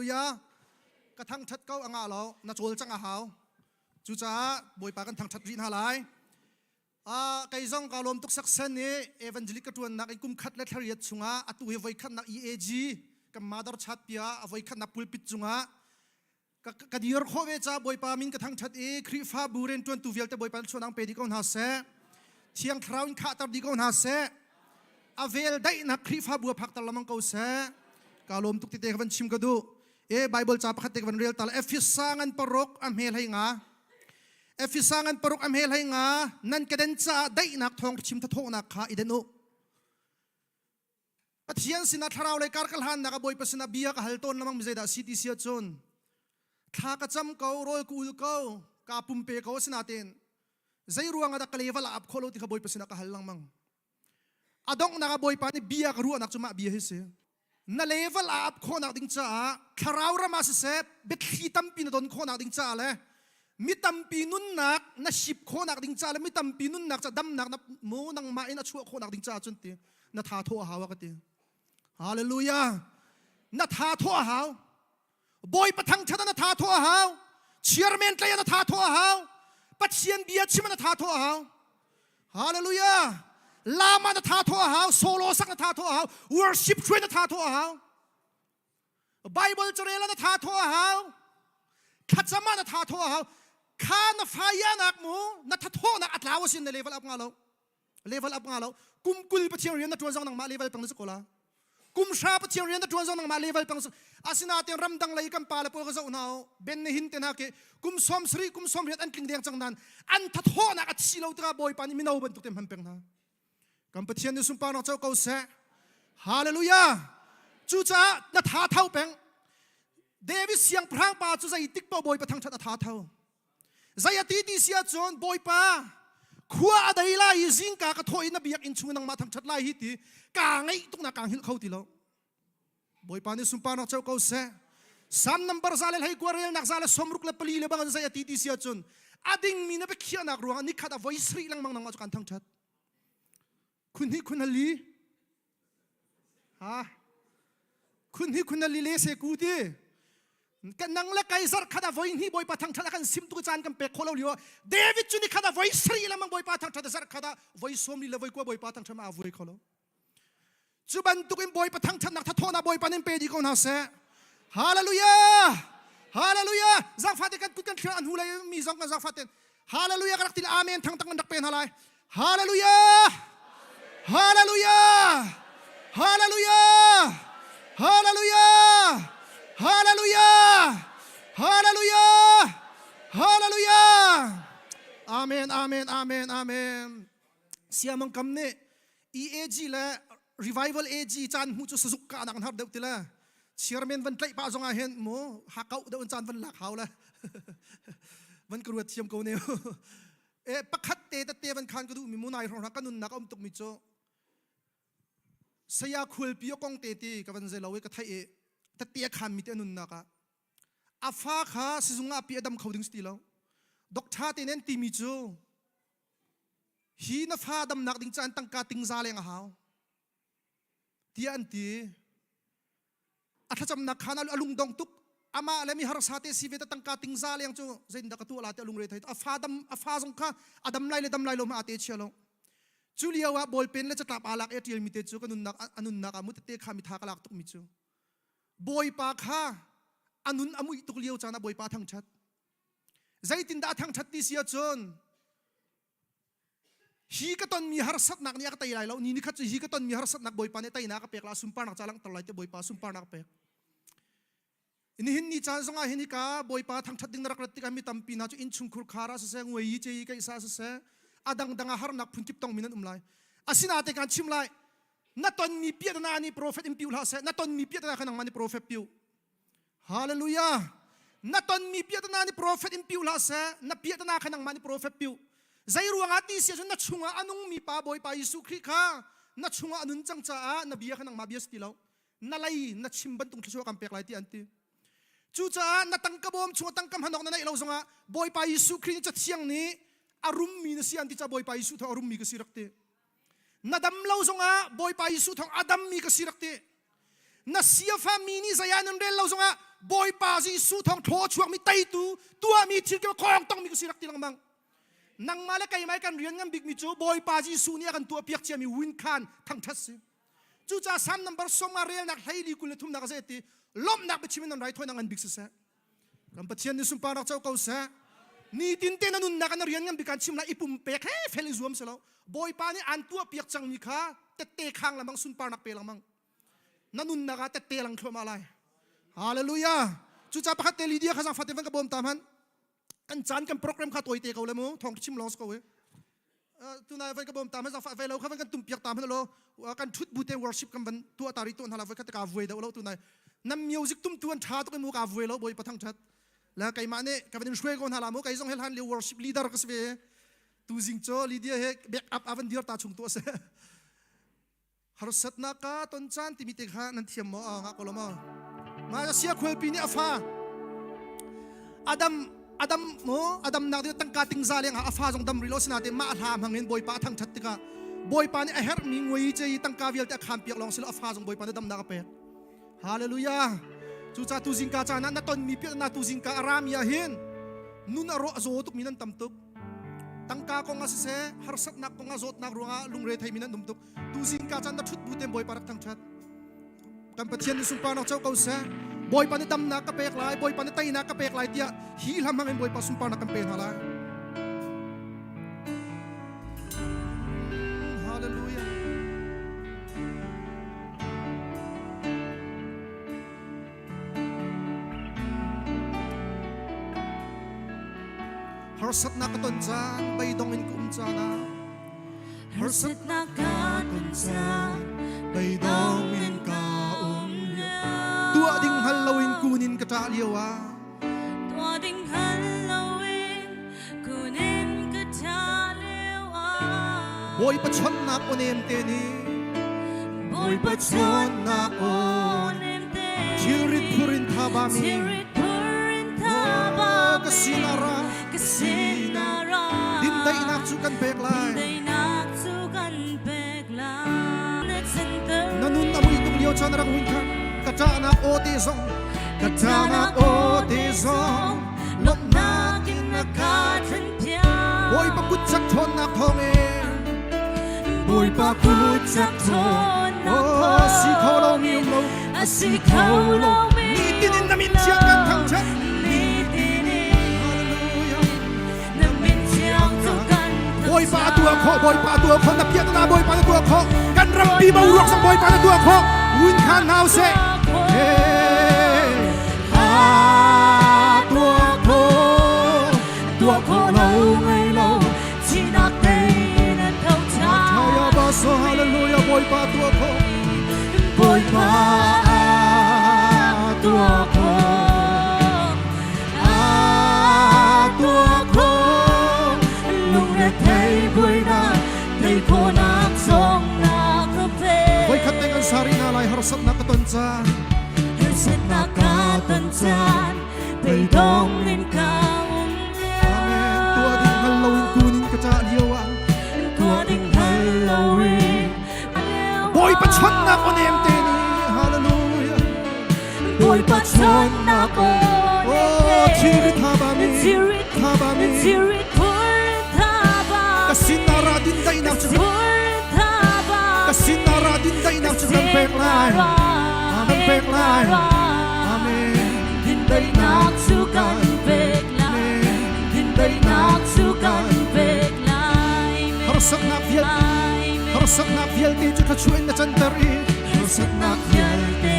Hallelujah. Ka thangthat ko anga lo na cawl cang a hau. Cucaah Bawipa kan thangthat rih hna lai. Kei zong ka lawm tuk saksen i evangelic ka tuannak in kum khat le thlariat chungah atu hi voikhatnak EAG kan mother chat pia a voikhatnak pulpit cungah ka dir khawh ve ca Bawipa min ka thangthat i Khrihfabu riantuantu vialte Bawipa chuanang pe dih ko hna seh. Thiang Thlarau in khahter dih ko hna seh. A vel daihnak Khrihfabu a phakter lamang ko seh. Ka lawm tuk tete ka van chim ka duh. E Bible ca pakhat te ka van rel ta la Efesa ngan paruk a hme hlei nga. Efesa ngan paruk a hme hlei nga nan keden caah daihnak thawng chim thathawhnak kha i den u. Pathian sinah thlarau lei kar ka hlannak a Bawipa sinah bia ka hal tawn lamang mi zeidah si ti si ahcun thla ka cam ko rawl ka ul ko ka pumpe ko asinain zei ruangah dah ka level a up khawh lo ti kha Bawipa sinah ka hal lengmang. A donghnak ah Bawipa nih bia ka ruahnak cu mah bia hi si. Na level a up khawhnak ding caah thlarau ram ah siseh biathli tampi na don khawhnak ding caah le mi tampi nunnak na sip khawhnak ding caah le mi tampi nunnak ca damnak na mu nangmah in a chuah khawhnak ding caah cun ti na tha thawh a hau a ka ti. Hallelujah. Na tha thawh a hau. Bawipa thangthat na tha thawh a hau. Chairman tlai na tha thawh a hau. Pathian bia chim na tha thawh a hau. Hallelujah. Lama na tha thawh a hau. Solo sak na tha thawh a hau. Worship hruai na tha thawh a hau. Bible carel na tha thawh a hau. Thlacam ah na tha thawh a hau. Kha na faya nak mu na thathawh nak atlau asin na level up nga lo. Level up nga lo. Kum kul Pathian rian na tuan zong nangmah level pang na si ko la. Kum hra Pathian rian na tuan zong nangmah level pang asinain ramdang lei kan pa le pawl ka zoh hna ben ne hin te na ke kum som sari kum som riat an tling deng cang nan an thathawnak a thi lo tikah Bawipa nih mino bantuk te hman peng hna. Kan Pathian nih sunparnak co ko seh. Hallelujah. Cucaah na tha tho peng. David siangpahrang pa cu zei tik paoh Bawipa thangthat a tha tho. Zei a ti ti si ahcun Bawipa khua a dei lai i zingka ka thawh i na biakinn chung nangmah thangṭhat lai hi ti kaa ngaih tuknak kaa hngilh kho ti lo. Bawipa nih sunparnak co ko seh. Sam number za le hlei kua relnak za le sawmruk le pali le bang in zei a ti ti si ahcun a dingmi na biakhiahnak ruangah nikhat a voi sarih lengmang nangmah cu kan thangṭhat. Khun hi khun hali ha khun hi khun hali le se ku ti kan nang le kai zar khat a voi hnih Bawipa thangṭhat a kan sim tu caan kan pek khawh lo lio David cu ni khat a voi sarih lamang Bawipa thangṭhat a zarh khat ah voi sawm li le voi kua Bawipa thangṭhat ma a voi kho lo. Cu bantuk in Bawipa thangṭhatnak thathawhnak Bawipa nin pe dih ko hna seh. Hallelujah! Hallelujah! Zangfah te kan kut kan thlir an hu lei mi zong kan zangfah ten Hallelujah ka rak til amen thang tak man rak pe hna lai. Hallelujah! Hallelujah! Hallelujah! Hallelujah! Hallelujah! Hallelujah! Hallelujah! Amen, amen, amen, amen. Siamang kam nih EAG le Revival AG caan hmu cu sazuk ka nak har deuh ti le chairman van tlaih pah zong ah hin mu hakauh deuh in caan van lak hau le van ka ruat thiam ko ne. E pakhat te tete van khan ka duh mi mu nai hrawng ka nunnak a um tuk mi cu saya khualpi kong te ti ka van zelo i ka theih i tete a khan mi te nunnak ah a fa kha sizung ah pi a dam kho ding si ti lo. Doctor te nen ti mi cu hi na fa damnak ding caan tangka tingza leng a hau tiah an ti. A thlacamnak khan a lungdong tuk. Amah le mi harsa te si ve ta tangka tingza leng cu zeitindah ka tuah la ti a lungre thei. A fa dam a fa zong kha a dam lai le dam lai lo ma ate chia lo. Cu lio ah ballpen le catlap aa lak i a ṭialmi te cu ka nunnak a nunnak ah mu tete kha mi tha ka lak tuk mi cu Bawipa kha a nun a muih tuk lio caan ah Bawipa thangṭhat. Zeitindah a thangṭhat ti si ahcun hi ka tonmi harsatnak nih a ka tei lai lo. Ni nikhat cu hi ka tonmi harsatnak Bawipa nih teinak a pek la, sunparnak ca langhter lai te Bawipa sunparnak a pek. Nihin ni caan zongah hin hika Bawipa thangṭhat ding na rak rat tikah mi tampi hna cu innchungkhur khar ah siseh, nguai yi ce yi kaih sa siseh, a dangdang ah harnak phunkip tongmi nan um lai. Asinain kaan chim lai, na tonmi piahtana nih profet in piu hlah seh, na tonmi piahtana kha nangmah nih profet piu. Hallelujah! Na tonmi piahtana nih profet in piu hlah seh, na piahtana kha nangmah nih profet piu. Zei ruangah ti si ahcun na chungah a nungmi pa Bawipa Jesuh Khrih kha na chungah a nun cang caah na bia kha nangmah bia si ti lo. Na lei na chim bantuk thluachuah kan pek lai ti an ti. Cucaah na tangka bawm chungah tangka hmanawk na neih lo zongah Bawipa Jesuh Khrih nih Cathiang nih a rummi na si an ti caah Bawipa Jesuh thawng a rummi ka si rak ti. Na dam lo zongah Bawipa Jesuh thawng a dammi ka si rak ti. Na siafa mi nih zei ah nan rel lo zongah Bawipa Jesuh thawng thaw chuakmi teitu tuahmi thil ke khong tongmi ka si rak ti lengmang. Nangmah le keimah kan rian ngan bikmi cu Bawipa Jesuh nih a kan tuahpiak ciami win khan thangṭhat si. Cucaah Salm number 50 relnak 14 23 nak a zei ti lawmhnak biachim in nan raithawinak ngan bik siseh. Kan Pathian nih sunparnak co ko seh. Nitin te na nunnak na rian ngan bik kan chim lai i pumpek he fel i zuam si lo. Bawipa nih aan tuahpiak cangmi kha tette khang lengmang sunparnak pe lengmang. Na nunnak ah tette lang thluahmah lai. Hallelujah. Cucaah pakhat te Lydia kha zang fate van ka bawm ta hmanh. Kan caan kan program kha tawi te ko le mu thong chim lawng si ko he. Tunai van ka bawm ta hmanh zang fa ve lo kha van kan tum piak ta hmanh lo kan thut bu te worship kan van tuah ta ri tu hna la voi khat ka vuai do lo tunai nam music tum tu an tha tuk mu ka vuai lo boi pathang that la keimah nih ka van in hruai ko hna la mu kei zong he hlan lio worship leader ka si ve tu zing cho Lydia he back up avan dir ta chung tu ase Harsatnak ka ton caan timi te kha nan thiam maw? Ngah ko lo maw? Mah sia khualpi nih a fa Adam Adam mo Adam nak ding tangka tingza leng ah a fa zong dam rih lo sinain mah hla hmang in Bawipa a thangthat tikah Bawipa nih a herhmi ngui ce i tangka vialte a khaan piak lawng silo a fa zong Bawipa nih damnak a pek. Hallelujah. Cucaah tu zingka caan ah na tonmi piak na tu zingka a rami ah hin nun a rawh a zaw tukmi nan tam tuk. Tangka kong ah siseh, harsatnak kong ah zawtnak ruangah lungre theimi nan um tuk. Tu zingka caan na ṭhut bu tein Bawipa rak thangṭhat. Kan Pathian nih sunparnak co ko seh. Bawipa nih damnak ka pek lai, Bawipa nih teinak ka pek lai tiah hi hla hmang in Bawipa sunparnak kan pe hna lai. Hallelujah. Harsatnak ka ton caan, beidong in ka um caan ah Harsatnak ka ton caan, beidong in ka um lio. Tuah ding hngal loin kun in ka ṭah lio ah Tuah ding hngal loin kun in ka ṭah lio ah Bawipa chawnhnak aw nem te nih Bawipa chawnhnak aw nem te Thilrit phur in thabami Thilrit phur in thabami Ka sin ah ra Ka sin ah ra Dindaihnak cu kan pek lai Dindaihnak cu kan pek lai Na center Na nun a mui tuk lio caan rak win kha ka ṭahnak aw te zong ka ṭahnak aw te zong lawmhnak in na ka thlenpiak Bawipa kut cak ṭhawnnak thawngin Bawipa kut cak ṭhawnnak Oh, si kho lomi um lo a si kho lomi Nitin in na min thiang kan thangṭhat Nitin in Hallelujah na min thiang cu kan Bawipa a tuah khawh Bawipa a tuah khawh na piah na Bawipa na tuah khawh kan rampi boruak zong Bawipa na tuah khawh win khan hau seh Hey, A tuah khawh tuah khawh lo ngei lo thihnak tei na tho Thaya ba so hallelujah Bawipa tuah khawh Bawipa a tuah khawh a tuah khawh lungrethei buainak tei khawhnak zong na ka pe Voikhat te kan sari na lai harsatnak ka ton caan harsatnak ka ton caan beidong in ka um Amen tuah ding hngal loin kun in ka ṭah lio ah tuah ding hngal loin Bawipa chawnhnak aw nem te nih hallelujah Bawipa chawnhnak aw Oh thilri tha ba mi Thilri tha ba mi Thilri phur tha ba ka sin ah ra din daihnak cu Phur tha ba ka sin ah ra din daihnak cu kan pek lai kan pek lai Amen Din daihnak cu kan pek lai Din daihnak cu kan pek lai Harsatnak vialte harsatnak vialte cu thluachuah in na canter i Harsatnak vialte.